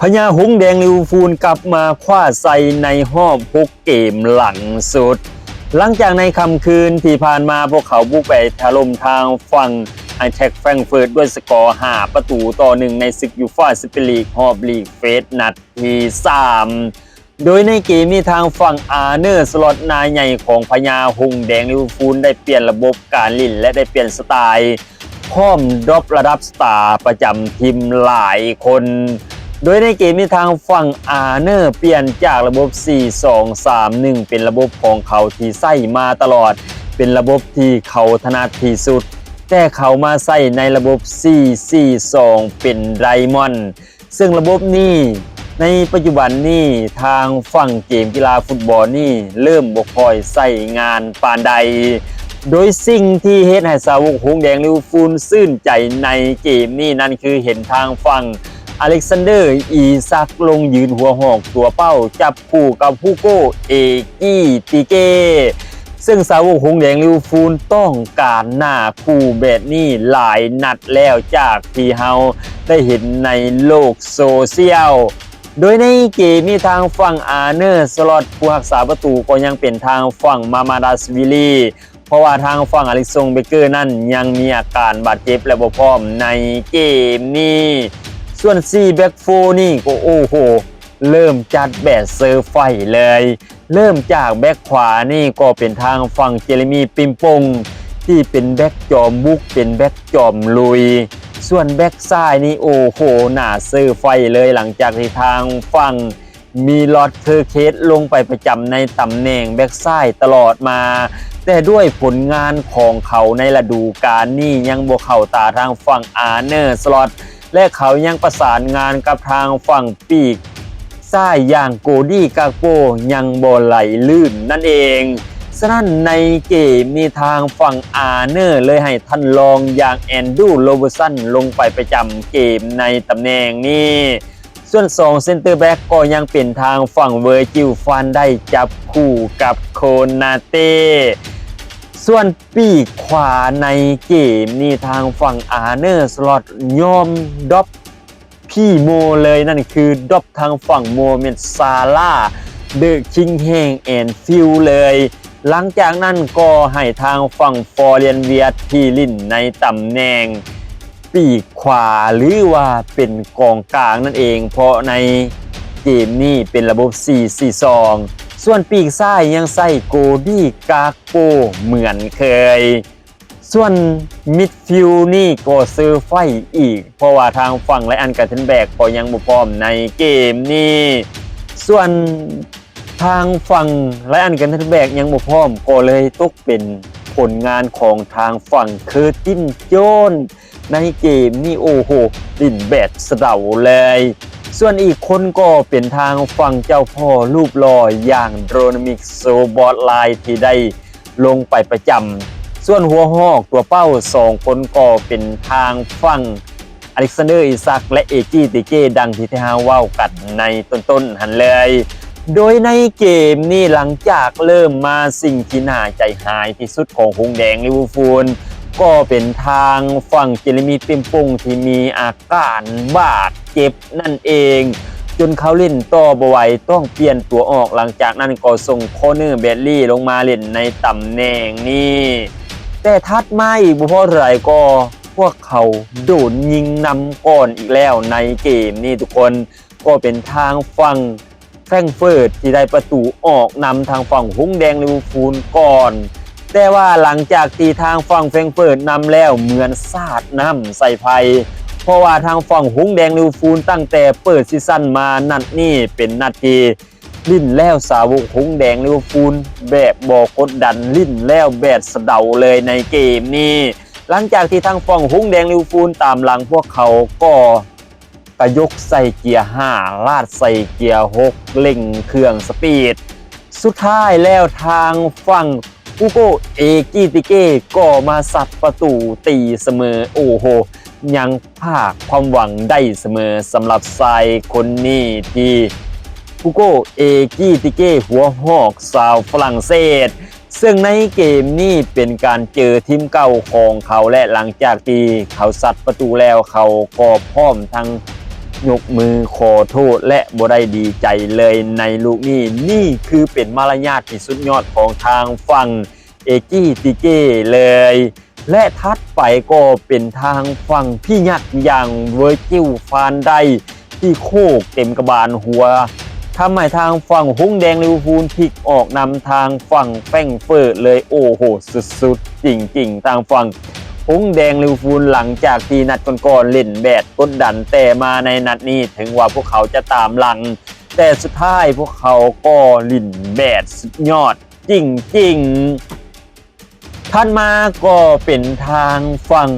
ພະຍາຫົງແດງລິເວີພູນກັບມາຄວ້າໄຊໃນຮອບຫົກເກມຫຼັງສຸດ. ຫຼັງຈາກໃນຄ່ຳຄືນທີ່ຜ່ານມາ, ພວກເຂົາບຸກໄປຖະຫຼົ່ມທາງຝັ່ງໄອແທກແຟງເຟີດດ້ວຍສະກໍຫ້າປະຕູຕໍ່ໜຶ່ງ ໃນສຶກຢູຟາແຊມເປີຍນລີກຮອບລີກເຟສນັດທີສາມ. ໂດຍໃນເກມນີ້ ທາງຝັ່ງອາເນີ ສລັອດ ນາຍໃຫຍ່ຂອງພະຍາຫົງແດງລິເວີພູນ ໄດ້ປ່ຽນລະບົບການຫຼິ້ນ ແລະ ໄດ້ປ່ຽນສະໄຕ ພ້ອມດຣອບລະດັບສະຕາປະຈຳທີມຫຼາຍຄົນ. ໂດຍໃນເກມນີ້ ທາງຝັ່ງອາເນີ ປ່ຽນຈາກລະບົບສີ່ສອງສາມໜຶ່ງ ເປັນລະບົບຂອງເຂົາທີ່ໃຊ້ມາຕະຫຼອດ, ເປັນລະບົບທີ່ເຂົາຖະໜັດທີ່ສຸດ, ແຕ່ເຂົາມາໃຊ້ໃນລະບົບສີ່ສີ່ສອງ ເປັນໄດມອນ ເຊິ່ງລະບົບນີ້ໃນປັດຈຸບັນນີ້ ທາງຝັ່ງເກມກິລາຟຸດບອນນີ້ເລີ່ມບໍ່ຄ່ອຍໃຊ້ງານປານໃດ. ໂດຍສິ່ງທີ່ເຮັດໃຫ້ສາວົກຫົງແດງລິເວີພູນຊື່ນໃຈໃນເກມນີ້ນັ້ນ ຄືເຫັນທາງຝັ່ງອາເລັກຊານເດີ ອີຊັກ ລົງຢືນຫົວຫອກຕົວເປົ້າ ຈັບຄູ່ກັບ Hugo Ekitike ເຊິ່ງສາວົກຫົງແດງລິເວີພູນຕ້ອງການໜ້າຄູ່ແບບນີ້ຫຼາຍນັດແລ້ວ ຈາກທີ່ເຮົາໄດ້ເຫັນໃນໂລກໂຊຊຽວ. ໂດຍໃນເກມນີ້ ທາງຝັ່ງອາເນີ ສລັອດ ຜູ້ຮັກສາປະຕູກໍຍັງເປັນທາງຝັ່ງມາມາດາຊະວິລີ ເພາະວ່າທາງຝັ່ງອາລິຊອງ ເບເກີ ນັ້ນຍັງມີອາການບາດເຈັບ ແລະ ບໍ່ພ້ອມໃນເກມນີ້. ສ່ວນສີ່ແບັກໂຟນີ້ກໍ ໂອ້ໂຫ ເລີ່ມຈັດແບບເຊີໄພເລີຍ. ເລີ່ມຈາກແບັກຂວານີ້ກໍເປັນທາງຝັ່ງເຈເຣມີ ປິມປົງ ທີ່ເປັນແບັກຈອມບຸກ ເປັນແບັກຈອມລຸຍ. ສ່ວນແບັກຊ້າຍນີ້ ໂອ້ໂຫ ໜ້າເຊີໄພເລີຍ ຫຼັງຈາກທີ່ທາງຝັ່ງມີລອດ ເຄີເຄດ ລົງໄປປະຈຳໃນຕຳແໜ່ງແບັກຊ້າຍຕະຫຼອດມາ, ແຕ່ດ້ວຍຜົນງານຂອງເຂົາໃນລະດູການນີ້ຍັງບໍ່ເຂົ້າຕາທາງຝັ່ງອາເນີ ສລັອດ ແລະ ເຂົາຍັງປະສານງານກັບທາງຝັ່ງປີກຊ້າຍຢ່າງໂກດີ ກາກໂປ ຍັງບໍ່ໄຫຼລື່ນນັ້ນເອງ. ສະນັ້ນໃນເກມນີ້ ທາງຝັ່ງອາເນີ ເລີຍໃຫ້ທ່ານລອງຢ່າງແອນດູ ໂຣເບີດສັນ ລົງໄປປະຈຳເກມໃນຕຳແໜ່ງນີ້. ສ່ວນສອງເຊັນເຕີແບັກກໍຍັງເປັນທາງຝັ່ງເວີຈິວ ຟານໄດ ຈັບຄູ່ກັບໂຄນາເຕ. ສ່ວນປີກຂວາໃນເກມນີ້ ທາງຝັ່ງອາເນີ ສລັອດ ຍອມດຣອບ ພີໂມເລີຍ ນັ້ນຄືດຣອບທາງຝັ່ງໂມເມັດ ຊາລາ ເດີຄິງແຫ່ງແອນຟິວເລີຍ. ຫຼັງຈາກນັ້ນກໍໃຫ້ທາງຝັ່ງ ຟລໍເຣຍນ ວຽດ ທີ່ຫຼິ້ນໃນຕຳແໜ່ງປີກຂວາ ຫຼືວ່າເປັນກອງກາງນັ້ນເອງ, ເພາະໃນເກມນີ້ເປັນລະບົບສີ່ສີ່ສອງ. ສ່ວນປີກຊ້າຍຍັງໃຊ້ໂກດີ ກາກໂປ ເໝືອນເຄີຍ. ສ່ວນມິດຟິວນີ້ກໍເຊີໄພອີກ ເພາະວ່າທາງຝັ່ງ ໄລອັນ ກາເທັນແບັກ ກໍຍັງບໍ່ພ້ອມໃນເກມນີ້. ສ່ວນທາງຝັ່ງ ໄລອັນ ກາເທັນແບັກ ຍັງບໍ່ພ້ອມ ກໍເລີຍຕົກເປັນຜົນງານຂອງທາງຝັ່ງ ເຄີຕິນ ໂຈນ ໃນເກມນີ້ ໂອ້ໂຫ ຫຼິ້ນແບບສະເດົາເລີຍ. ສ່ວນອີກຄົນກໍເປັນທາງຝັ່ງເຈົ້າພໍ່ຮູບຫຼໍ່ຢ່າງ ໂດຣໂນມິກ ໂຊບອດລາຍ ທີ່ໄດ້ ລົງໄປປະຈຳ. ສ່ວນຫົວຫອກຕົວເປົ້າສອງຄົນກໍເປັນທາງຝັ່ງ ອາເລັກຊານເດີ ອີຊັກ ແລະ ເອກີ ຕີເກ ດັ່ງທີ່ໄດ້ເຮົາເວົ້າກັນໃນຕົ້ນໆຫັ້ນເລີຍ. ໂດຍໃນເກມນີ້ ຫຼັງຈາກເລີ່ມມາ ສິ່ງທີ່ໜ້າໃຈຫາຍທີ່ສຸດຂອງຫົງແດງລິເວີພູນ ກໍເປັນທາງຝັ່ງເຈເຣມີ ປິມປົງ ທີ່ມີອາການບາດເຈັບ ນັ້ນເອງ ຈົນເຂົາຫຼິ້ນຕໍ່ບໍ່ໄຫວ ຕ້ອງປ່ຽນຕົວອອກ. ຫຼັງຈາກນັ້ນກໍສົ່ງ ຄອນເນີ ແບດລີ ລົງມາຫຼິ້ນໃນຕຳແໜ່ງນີ້. ແຕ່ຖັດມາອີກບໍ່ພໍເທົ່າໃດ ກໍພວກເຂົາໂດນຍິງນຳກ່ອນອີກແລ້ວໃນເກມນີ້ທຸກຄົນ. ກໍເປັນທາງຝັ່ງ ແຟງເຟີດ ທີ່ໄດ້ປະຕູອອກນຳທາງຝັ່ງຫົງແດງລິເວີພູນກ່ອນ. ແຕ່ວ່າຫຼັງຈາກທີ່ທາງຝັ່ງແຟງເຟີດນຳແລ້ວ ເໝືອນສາດນ້ຳໃສ່ໄຟ ເພາະວ່າທາງຝັ່ງຫົງແດງລິເວີພູນ ຕັ້ງແຕ່ເປີດຊີຊັນມາ ນັດນີ້ເປັນນັດທີ່ຫຼິ້ນແລ້ວ ສາວົກຫົງແດງລິເວີພູນ ແບບບໍ່ກົດດັນ ຫຼິ້ນແລ້ວແບບສະເດົາເລີຍໃນເກມນີ້. ຫຼັງຈາກທີ່ທາງຝັ່ງຫົງແດງລິເວີພູນ ຕາມຫຼັງພວກເຂົາກໍ ກະຍົກໃສ່ເກຍຫ້າ ລາດໃສ່ເກຍຫົກ ເລັ່ງເຄື່ອງສະປີດ. ສຸດທ້າຍແລ້ວທາງຝັ່ງ Hugo Ekitike ກໍມາຊັດປະຕູຕີສະເໝີ. ໂອ້ໂຫ ຍັງພາກຄວາມຫວັງໄດ້ສະເໝີສຳລັບຊາຍຄົນນີ້ ທີ່ Hugo Ekitike ຫົວຫອກຊາວຝຣັ່ງເສດ. ເຊິ່ງໃນເກມນີ້ເປັນການເຈີທີມເກົ່າຂອງເຂົາ ແລະ ຫຼັງຈາກທີ່ເຂົາຊັດປະຕູແລ້ວ ເຂົາກໍພ້ອມທັງ ຍົກມືຂໍໂທດ ແລະ ບໍ່ໄດ້ດີໃຈເລີຍໃນລູກນີ້. ນີ້ຄືເປັນມາລະຍາດທີ່ສຸດຍອດຂອງທາງຝັ່ງເອກີຕິເກເລີຍ ແລະ ຖັດໄປກໍເປັນທາງຝັ່ງພິຍັກຢ່າງເວີຈິວ ຟານໄດ ທີ່ໂຄກເຕັມກະບານຫົວ ທຳໃຫ້ທາງຝັ່ງຫົງແດງລິເວີພູລພິກອອກນຳທາງຝັ່ງແຟງເຟີດເລີຍ. ໂອ້ໂຫ ສຸດໆ ຈິງໆ ທາງຝັ່ງຫົງແດງລິເວີພູລ ຫຼັງຈາກທີ່ນັດກ່ອນໆເຫຼັ້ນແບບກົດດັນ ແຕ່ມາໃນນັດນີ້ເຖິງວ່າພວກເຂົາຈະຕາມຫຼັງ ແຕ່ສຸດທ້າຍພວກເຂົາກໍຫຼິ້ນແບບສຸດຍອດຈິງໆ. ຖັດມາກໍເປັນທາງຝັ່ງ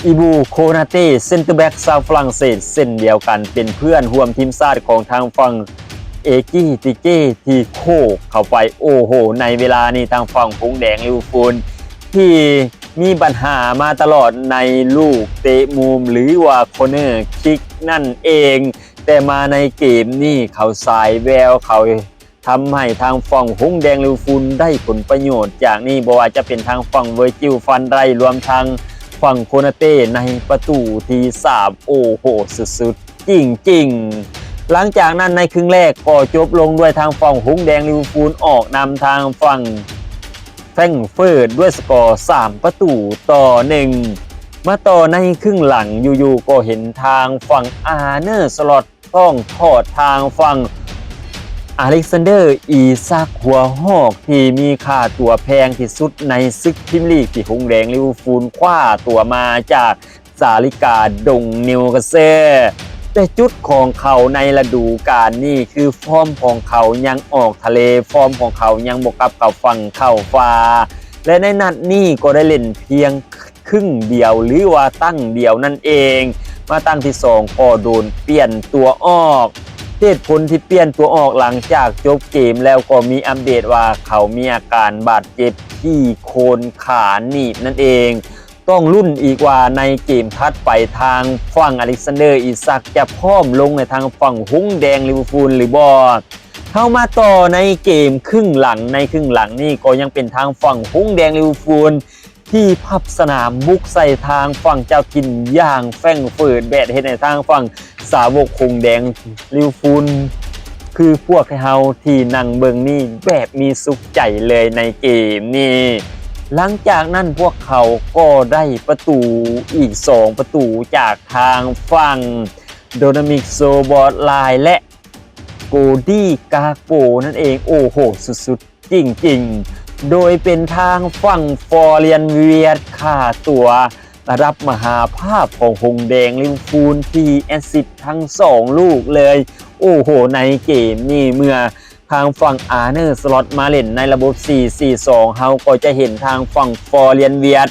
ອີບູ ໂຄນາເຕ ເຊັນເຕີແບັກຊາວຝຣັ່ງເສດເຊັ່ນດຽວກັນ ເປັນເພື່ອນຮ່ວມທີມຊາດຂອງທາງຝັ່ງເອກີຕິເກທີ່ໂຄກເຂົ້າໄປ. ໂອ້ໂຫ ໃນເວລານີ້ທາງຝັ່ງຫົງແດງລິເວີພູລທີ່ມີບັນຫາມາຕະຫຼອດໃນລູກເຕະມຸມ ຫຼືວ່າຄໍເນີຄິກນັ້ນເອງ, ແຕ່ມາໃນເກມນີ້ເຂົາສາຍແວວ ເຂົາ ທຳໃຫ້ທາງຝັ່ງຫົງແດງລິເວີພູລໄດ້ຜົນປະໂຫຍດຈາກນີ້ ບໍ່ວ່າຈະເປັນທາງຝັ່ງເວີຈິວ ຟານໄດ ລວມທັງຝັ່ງໂຄນາເຕໃນປະຕູທີສາມ. ໂອ້ໂຫ ສຸດໆ ຈິງໆ. ຫຼັງຈາກນັ້ນໃນຄຶ່ງແລກກໍຈົບລົງດ້ວຍທາງຝັ່ງຫົງແດງລິເວີພູລອອກນຳທາງຝັ່ງແຟງເຟີດດ້ວຍສະກໍສາມປະຕູຕໍ່ໜຶ່ງ. ມາຕໍ່ໃນຄຶ່ງຫຼັງ ຢູ່ໆກໍເຫັນທາງຝັ່ງອາເນີ ສະລັອດ ຕ້ອງຖອດທາງຝັ່ງອາເລັກຊານເດີ ອີຊັກ ຫົວຫອກທີ່ມີຄ່າຕົວແພງທີ່ສຸດໃນສຶກພຣີມຍາລີກ ທີ່ຫົງແດງລິເວີພູລຄວ້າຕົວມາຈາກສາລິກາດົງ ນິວຄາສເຊິລ. ແຕ່ຈຸດຂອງເຂົາໃນລະດູການນີ້ ຄືຟອມຂອງເຂົາຍັງອອກທະເລ, ຟອມຂອງເຂົາຍັງບໍ່ກັບເຂົ້າຝັ່ງເຂົ້າຟ້າ ແລະ ໃນນັດນີ້ກໍໄດ້ເຫຼັ້ນພຽງ ຄຶ່ງດຽວ ຫຼືວ່າຕັ້ງດຽວນັ້ນເອງ. ມາຕັ້ງທີສອງກໍໂດນປ່ຽນຕົວອອກ. ເຫດຜົນທີ່ປ່ຽນຕົວອອກຫຼັງຈາກຈົບເກມແລ້ວກໍມີອັບເດດວ່າເຂົາມີອາການບາດເຈັບທີ່ໂຄນຂາໜີບນັ້ນເອງ. ຕ້ອງລຸ້ນອີກວ່າໃນເກມຖັດໄປທາງຝັ່ງອາເລັກຊານເດີ ອີຊັກ ຈະພ້ອມລົງໃຫ້ທາງຝັ່ງຫົງແດງລິເວີພູລຫຼືບໍ່. ເຮົາມາຕໍ່ໃນເກມຄຶ່ງຫຼັງ. ໃນຄຶ່ງຫຼັງນີ້ກໍຍັງເປັນທາງຝັ່ງຫົງແດງລິເວີພູລ ທີ່ພັບສະໜາມບຸກໃສ່ທາງຝັ່ງເຈົ້າຖິ່ນຢ່າງແຟງເຟີດ ແບບເຮັດໃຫ້ທາງຝັ່ງສາວົກຫົງແດງລິເວີພູລ ຄືພວກເຮົາທີ່ນັ່ງເບິ່ງນີ້ແບບມີສຸກໃຈເລີຍໃນເກມນີ້. ຫຼັງຈາກນັ້ນພວກເຂົາກໍໄດ້ປະຕູອີກສອງປະຕູຈາກທາງຝັ່ງ ໂດມິນິກ ໂຊບອດລາຍ ແລະ ໂກດີ ກາກໂປ ນັ້ນເອງ. ໂອ້ໂຫ ສຸດໆ ຈິງໆ ໂດຍເປັນທາງຝັ່ງ ຟລໍເຣຍນ ວຽດ ຄ່າຕົວລະດັບມະຫາພາບຂອງຫົງແດງລິເວີພູລທີ່ແອັດຊິດທັງສອງລູກເລີຍ. ໂອ້ໂຫ ໃນເກມນີ້ເມື່ອທາງຝັ່ງອາເນີ ສະລັອດ ມາຫຼິ້ນໃນລະບົບສີ່ສີ່ສອງ ເຮົາກໍຈະເຫັນທາງຝັ່ງ ຟລໍເຣຍນ ວຽດ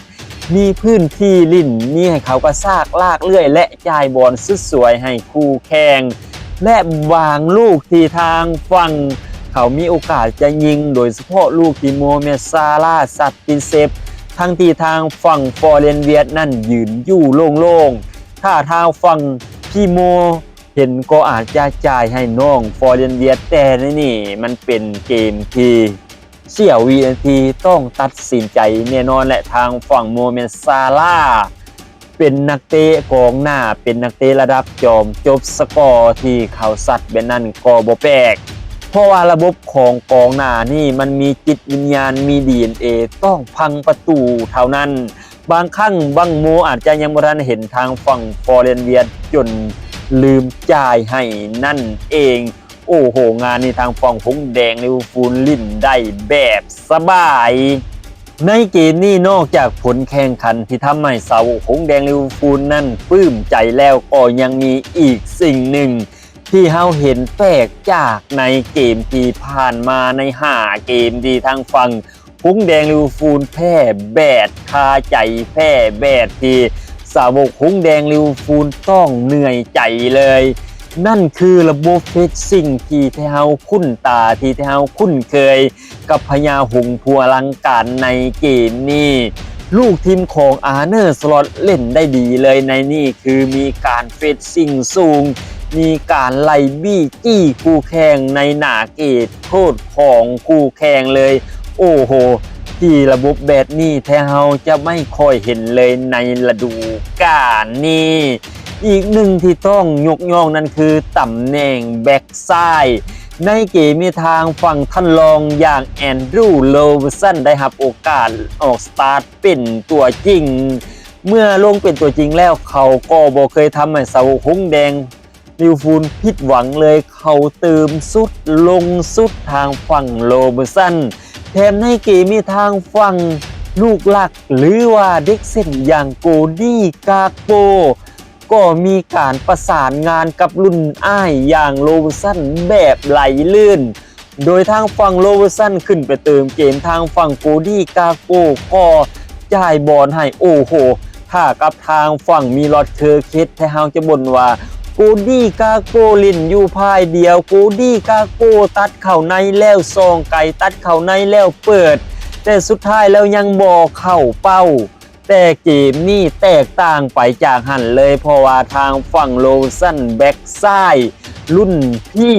ມີພື້ນທີ່ຫຼິ້ນ ມີໃຫ້ເຂົາກະຊາກລາກເລື່ອຍ ແລະ ຈ່າຍບອນສຸດສວຍໃຫ້ຄູ່ແຂ່ງ ແລະ ບາງລູກທີ່ທາງຝັ່ງເຂົາມີໂອກາດຈະຍິງ ໂດຍສະເພາະລູກທີ່ໂມເມດ ຊາລາ ຊັດຕິເຊັບ ທັງທີ່ທາງຝັ່ງ ຟລໍເຣຍນ ວຽດ ນັ້ນຢືນຢູ່ໂລ່ງໆ. ຖ້າທາງຝັ່ງພີ່ໂມເຫັນກໍອາດຈະຈ່າຍໃຫ້ນ້ອງ ຟລໍເຣຍນ ວຽດ ແຕ່ໃນນີ້ມັນເປັນເກມທີ່ ເສ້ຽວິນາທີຕ້ອງຕັດສິນໃຈແນ່ນອນ ແລະ ທາງຝັ່ງໂມເມດ ຊາລາ ເປັນນັກເຕະກອງໜ້າ ເປັນນັກເຕະລະດັບຈອມຈົບສະກໍທີ່ເຂົາຊັດແບບນັ້ນກໍບໍ່ແປກ ເພາະວ່າລະບົບຂອງກອງໜ້ານີ້ມັນມີຈິດວິນຍານ ມີ ດີເອັນເອ ຕ້ອງພັງປະຕູເທົ່ານັ້ນ. ບາງຄັ້ງບາງໂມອາດຈະຍັງບໍ່ທັນເຫັນທາງຝັ່ງ ຟລໍເຣນ ວຽດ ຈົນລືມຈ່າຍໃຫ້ນັ້ນເອງ. ໂອ້ໂຫ ງານນີ້ທາງຝັ່ງຫົງແດງລິເວີພູລຫຼິ້ນໄດ້ແບບສະບາຍ. ໃນເກມນີ້ນອກຈາກຜົນແຂ່ງຂັນທີ່ທຳໃຫ້ສາວົກຫົງແດງລິເວີພູລນັ້ນປຶ້ມໃຈແລ້ວ ກໍຍັງມີອີກສິ່ງໜຶ່ງທີ່ເຮົາເຫັນແປກຈາກໃນເກມທີ່ຜ່ານມາໃນຫ້າເກມທີ່ທາງຝັ່ງ ຫົງແດງລິເວີພູລແພ້ແບບຄາໃຈ ແພ້ແບບທີ່ສາວົກຫົງແດງລິເວີພູລຕ້ອງເໜື່ອຍໃຈເລີຍ. ນັ້ນຄືລະບົບເຟດຊິງທີ່ແທ້ເຮົາຄຸ້ນຕາ ທີ່ແທ້ເຮົາຄຸ້ນເຄີຍກັບພະຍາຫົງຜູ້ອະລັງການໃນເກມນີ້. ລູກທີມຂອງອາເນີ ສະລັອດ ເຫຼັ້ນໄດ້ດີເລີຍໃນນີ້ ຄືມີການເຟດຊິງສູງ ມີການໄລ່ບີ້ຈີ້ຄູ່ແຂ່ງໃນໜ້າເຂດໂທດຂອງຄູ່ແຂ່ງເລີຍ. ໂອ້ໂຫ ທີ່ລະບົບແບບນີ້ແທ້ເຮົາຈະໄມ່ຄ່ອຍເຫັນເລີຍໃນລະດູການນີ້. ອີກໜຶ່ງທີ່ຕ້ອງຍົກຍ້ອງນັ້ນຄືຕຳແໜ່ງແບັກຊ້າຍ. ໃນເກມນີ້ທາງຝັ່ງທ່ານລອງຢ່າງແອນດຣູ ໂຣເບີດສັນ ໄດ້ຮັບໂອກາດອອກສະຕາດເປັນຕົວຈິງ. ເມື່ອລົງເປັນຕົວຈິງແລ້ວ ເຂົາກໍບໍ່ເຄີຍທຳໃຫ້ສາວົກຫົງແດງລິເວີພູນຜິດຫວັງເລີຍ. ເຂົາຕື່ມສຸດ ລົງສຸດທາງຝັ່ງໂຣເບີດສັນ. ແຖມໃນເກມນີ້ທາງຝັ່ງລູກຫຼັກ ຫຼືວ່າເດັກເສັ້ນຢ່າງໂກດີ ກາກໂປ ກໍມີການປະສານງານກັບລຸ້ນອ້າຍຢ່າງໂຣເບີດສັນແບບໄຫຼລື່ນ. ໂດຍທາງຝັ່ງໂຣເບີດສັນຂຶ້ນໄປເຕີມເກມ, ທາງຝັ່ງໂກດີ ກາກໂປ ກໍຈ່າຍບອນໃຫ້. ໂອ້ໂຫ ຖ້າກັບທາງຝັ່ງມີລອດ ເຄີເຄດ ແທ້ເຮົາຈະບົ່ນວ່າ ໂກດີ ກາກໂປ ຫຼິ້ນຢູ່ຝ່າຍດຽວ. ໂກດີ ກາກໂປ ຕັດເຂົ້າໃນແລ້ວສ່ອງໄກ, ຕັດເຂົ້າໃນແລ້ວເປີດ, ແຕ່ສຸດທ້າຍແລ້ວຍັງບໍ່ເຂົ້າເປົ້າ. ແຕ່ເກມນີ້ແຕກຕ່າງໄປຈາກຫັ້ນເລີຍ, ເພາະວ່າທາງຝັ່ງໂຣເບີດສັນ ແບັກຊ້າຍລຸ້ນພີ່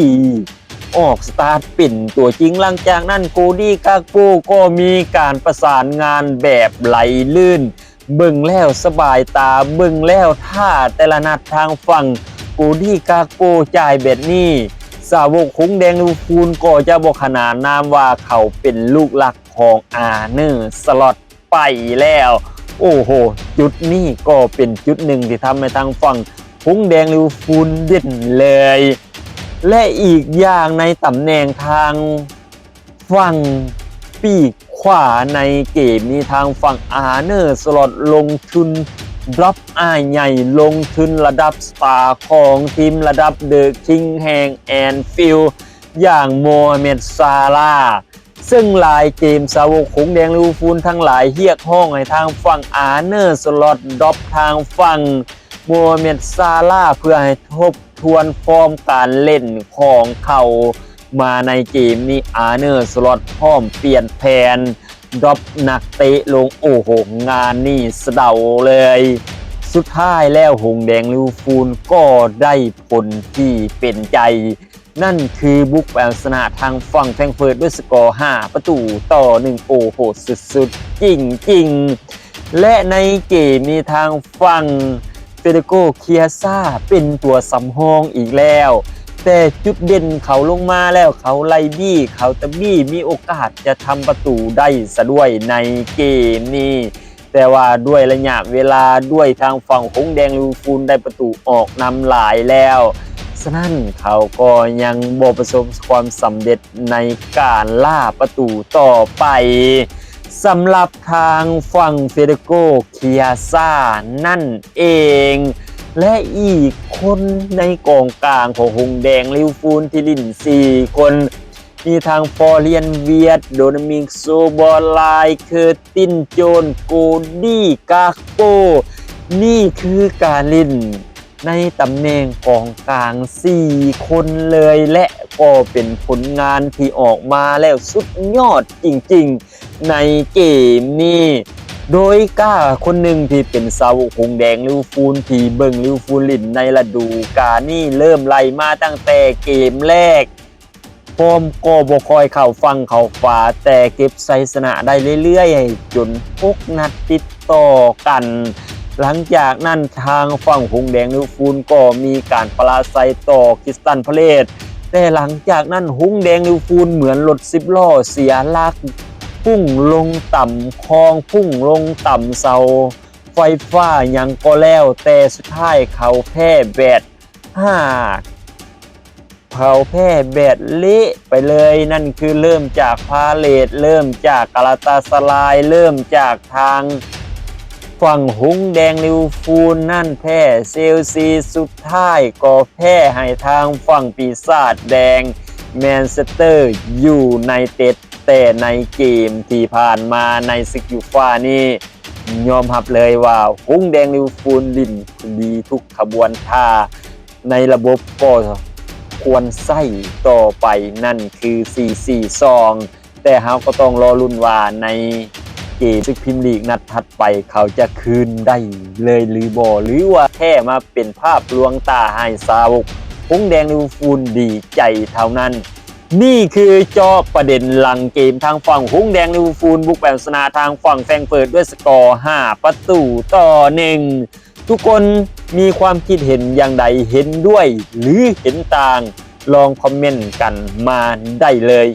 ອອກສະຕາດເປັນຕົວຈິງ. ຫຼັງຈາກນັ້ນ ໂກດີ ກາກໂປ ກໍມີການປະສານງານແບບໄຫຼລື່ນ. ເບິ່ງແລ້ວສະບາຍຕາ, ເບິ່ງແລ້ວຖ້າແຕ່ລະນັດທາງຝັ່ງໂກດີ ກາກໂປ ຈ່າຍແບບນີ້, ສາວົກຫົງແດງລິເວີພູນກໍຈະບໍ່ຂະໜານນາມວ່າເຂົາເປັນລູກຫຼັກຂອງອາເນີ ສລັອດ ໄປແລ້ວ. ໂອ້ໂຫ ຈຸດນີ້ກໍເປັນຈຸດໜຶ່ງທີ່ທຳໃຫ້ທາງຝັ່ງຫົງແດງລິເວີພູນເດັ່ນເລີຍ. ແລະ ອີກຢ່າງໃນຕຳແໜ່ງທາງຝັ່ງປີກຂວາໃນເກມນີ້ ທາງຝັ່ງອາເນີ ສລັອດ ລົງທຶນດຣອບອ້າຍໃຫຍ່, ລົງທຶນລະດັບສະຕາຂອງທີມ, ລະດັບເດີຄິງແຫ່ງແອນຟິວ ຢ່າງໂມຮາເມັດ ຊາລາ. ເຊິ່ງຫຼາຍເກມສາວົກຫົງແດງລິເວີພູນທັງຫຼາຍຮຽກຮ້ອງໃຫ້ທາງຝັ່ງອາເນີ ສລັອດ ດຣອບທາງຝັ່ງໂມຮາເມັດ ຊາລາ ເພື່ອໃຫ້ທົບທວນຟອມການເລ່ນຂອງເຂົາມາໃນເກມນີ້. ອາເນີ ສລັອດ ພ້ອມປ່ຽນແຜນ ດຣອບນັກເຕະລົງ. ໂອ້ໂຫ ງານນີ້ສະເດົາເລີຍ. ສຸດທ້າຍແລ້ວ ຫົງແດງລິເວີພູນກໍໄດ້ຜົນທີ່ເປັນໃຈ. ນັ້ນຄືບຸກໄປເອົາຊະນະທາງຝັ່ງແຟຣງເຟີດດ້ວຍສະກໍຫ້າປະຕູຕໍ່ໜຶ່ງ. ໂອ້ໂຫ ສຸດໆຈິງໆ. ແລະ ໃນເກມນີ້ທາງຝັ່ງເຟເດໂກ ເຄຍຊາ ເປັນຕົວສຳຮອງອີກແລ້ວ, ແຕ່ຈຸດເດັ່ນເຂົາລົງມາແລ້ວ ເຂົາໄລ່ບີ້ ເຂົາຕະບີ້ ມີໂອກາດຈະທຳປະຕູໄດ້ຊະດ້ວຍໃນເກມນີ້. ແຕ່ວ່າດ້ວຍໄລຍະເວລາ ດ້ວຍທາງຝັ່ງຫົງແດງລິເວີພູນໄດ້ປະຕູອອກນຳຫຼາຍແລ້ວ, ສະນັ້ນເຂົາກໍຍັງບໍ່ປະສົບຄວາມສຳເລັດໃນການລ່າປະຕູຕໍ່ໄປ. ສຳລັບທາງຝັ່ງເຟເດໂກ ເຄຍຊາ ນັ້ນເອງ ແລະ ອີກຄົນໃນກອງກາງຂອງຫົງແດງລິເວີພູນທີ່ຫຼິ້ນສີ່ຄົນ ມີທັງ ຟອຣເຣນ ວຽດ, ໂດມິນິກ ໂຊບອລາຍ, ເຄີຕິນ ໂຈນ, ໂກດີ ກາກໂປ. ນີ້ຄືການຫຼິ້ນໃນຕຳແໜ່ງກອງກາງສີ່ຄົນເລີຍ ແລະ ກໍເປັນຜົນງານທີ່ອອກມາແລ້ວສຸດຍອດຈິງໆໃນເກມນີ້. ໂດຍກ້າຄົນໜຶ່ງທີ່ເປັນສາວົກຫົງແດງລິເວີພູນ ທີ່ເບິ່ງລິເວີພູນຫຼິ້ນໃນລະດູການນີ້ ເລີ່ມໄລ່ມາຕັ້ງແຕ່ເກມແລກ ຟອມກໍບໍ່ຄ່ອຍເຂົ້າຝັ່ງເຂົ້າຝາ, ແຕ່ເກັບໄຊຊະນະໄດ້ເລື້ອຍໆ ຈົນຫົກນັດຕິດຕໍ່ກັນ. ຫຼັງຈາກນັ້ນ ທາງຝັ່ງຫົງແດງລິເວີພູນກໍມີການປະລາໄຊຕໍ່ຄຣິສຕັນພາເລສ, ແຕ່ຫຼັງຈາກນັ້ນ ຫົງແດງລິເວີພູນເໝືອນລົດສິບລໍ້ເສຍຫຼັກ ພຸ່ງລົງຕຳຄອງ, ພຸ່ງລົງຕຳເສົາໄຟຟ້າຫຍັງກໍແລ້ວ, ແຕ່ສຸດທ້າຍເຂົາແພ້ແບບ ຫ້າ ເຂົາແພ້ແບບເລະໄປເລີຍ. ນັ້ນຄືເລີ່ມຈາກພາເລດ, ເລີ່ມຈາກກາລາຕາສະລາຍ, ເລີ່ມຈາກທາງຝັ່ງຫົງແດງລິເວີພູນນັ້ນແພ້ເຊລຊີ, ສຸດທ້າຍກໍແພ້ໃຫ້ທາງຝັ່ງປີສາດແດງແມນເຊສເຕີຢູໄນເຕັດ. ແຕ່ໃນເກມທີ່ຜ່ານມາໃນເຊັກຢູຟານີ້ ຍອມຮັບເລີຍວ່າຫົງແດງລິເວີພູນຫຼິ້ນດີທຸກຂະບວນທ່າ ໃນລະບົບກໍຄວນໃຊ້ຕໍ່ໄປ ນັ້ນຄື ສີ່ສີ່ສອງ. ແຕ່ເຮົາກໍຕ້ອງລໍລຸ້ນວ່າໃນເກມສຶກພຣີມຍາລີກນັດຖັດໄປ ເຂົາຈະຄືນໄດ້ເລີຍຫຼືບໍ່ ຫຼືວ່າແຄ່ມາເປັນພາບລວງຕາໃຫ້ສາວົກຫົງແດງລິເວີພູນດີໃຈເທົ່ານັ້ນ. ນີ້ຄືເຈາະປະເດັນຫຼັງເກມ ທາງຝັ່ງຫົງແດງລິເວີພູນບຸກໄປເອົາຊະນະທາງຝັ່ງແຟຣງເຟີດດ້ວຍສະກໍຫ້າປະຕູຕໍ່ໜຶ່ງ. ທຸກຄົນມີຄວາມຄິດເຫັນຢ່າງໃດ ເຫັນດ້ວຍ ຫຼື ເຫັນຕ່າງ ລອງຄອມເມັນກັນມາໄດ້ເລີຍ.